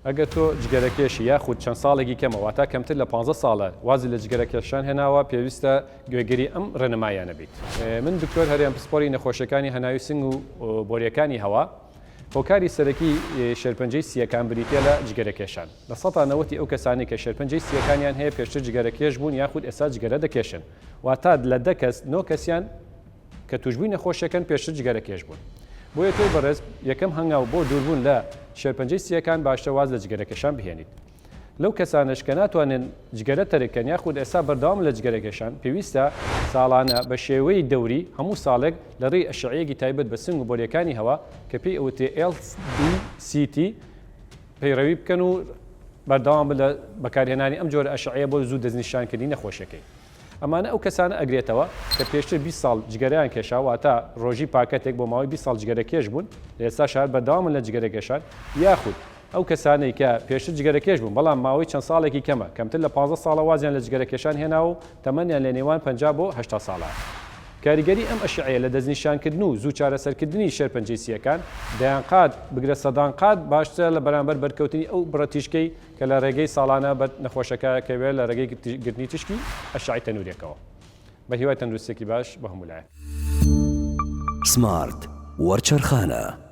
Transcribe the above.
ئەگەر تۆ جگەرەکێشی یاخود چەند ساڵێکی کەمە واتا کەمتر لە پانزە ساڵە وازی لە جگەرەکێشان هێناوە پێویستە گوێگری ئەم ڕێنماییانە بیت. من دکتۆر هەرێم پسپۆری نەخۆشیەکانی هەناوی سنگ و بۆریەکانی هەوا، هۆکاری سەرەکی شێرپەنجەی سییەکان بریتیە لە جگەرەکێشان، لە سەتا نەوەتی ئەو کەسانەی کە شێرپەنجەی سییەکانیان هەیە پێشتر جگەرەکێش بوون یاخود ئێستا جگەرە دەکێشن واتا لە دە کەس نۆ کەسیان کە توشبووی نەخۆشیەکەن پێشتر جگەرەکێش بوون. بۆیە تۆی بەڕێز یەکەم هەنگاو بۆ دووربوون لە شێرپەنجەی سییەکان باشترە واز لە جگەرەکێشان بهێنیت. لەو کەسانەش کە ناتوانن جگەرە تەرک کەن یاخود ئێستا بەردەوامن لە جگەرەکێشان پێویستە ساڵانە بە شێوەی دەوری هەموو ساڵێک لە ڕێی ئەشعەیەکی تایبەت بە سنگ و بۆریەکانی هەوا کە پێی ئەوترێ LDCT پەیڕەوی بکەن و بەردەوام بن لە بەکارهێنانی ئەم جۆرە ئەشعەیە بۆ زوو دەستنیشانکردنی نەخۆشیەکەی. ئەمانە ئەو کەسانە ئەگرێتەوە کە پێشتر 20 ساڵ جگەرەیان کێشا واتە ڕۆژی پاکەتێک بۆ ماوەی 20 ساڵ جگەرەکێش بوون لە ئێستاشا هەر بەردەوامن لە جگەرەکێشان یاخود ئەو کەسانەی کە پێشتر جگەرەکێش بوون بەڵام ماوەی چەند ساڵێکی کەمە کەمتر لە 15 ساڵە وازیان لە جگەرەکێشان هێناوە و تەمەنیان لە نێوان 50 بۆ 80 ساڵە. کاریگەری ئەم ئەشعەیە لە دەستنیشانکردن و زوو چارەسەرکردنی شێرپەنجەی سییەکان دەیان قات بگرە سەدان قات باشترە لە بەرامبەر بەرکەوتنی ئەو بڕە تیشکەی کە لە ڕێگەی ساڵانە بەر نەخۆشەکە کەوێت لە ڕێگەی گرتنی تیشکی ئەشعەی تەنورێکەوە. بە هیوای تەندروستیەکی باش بۆ هەموو لایەک. سمارت وەرچەرخانە.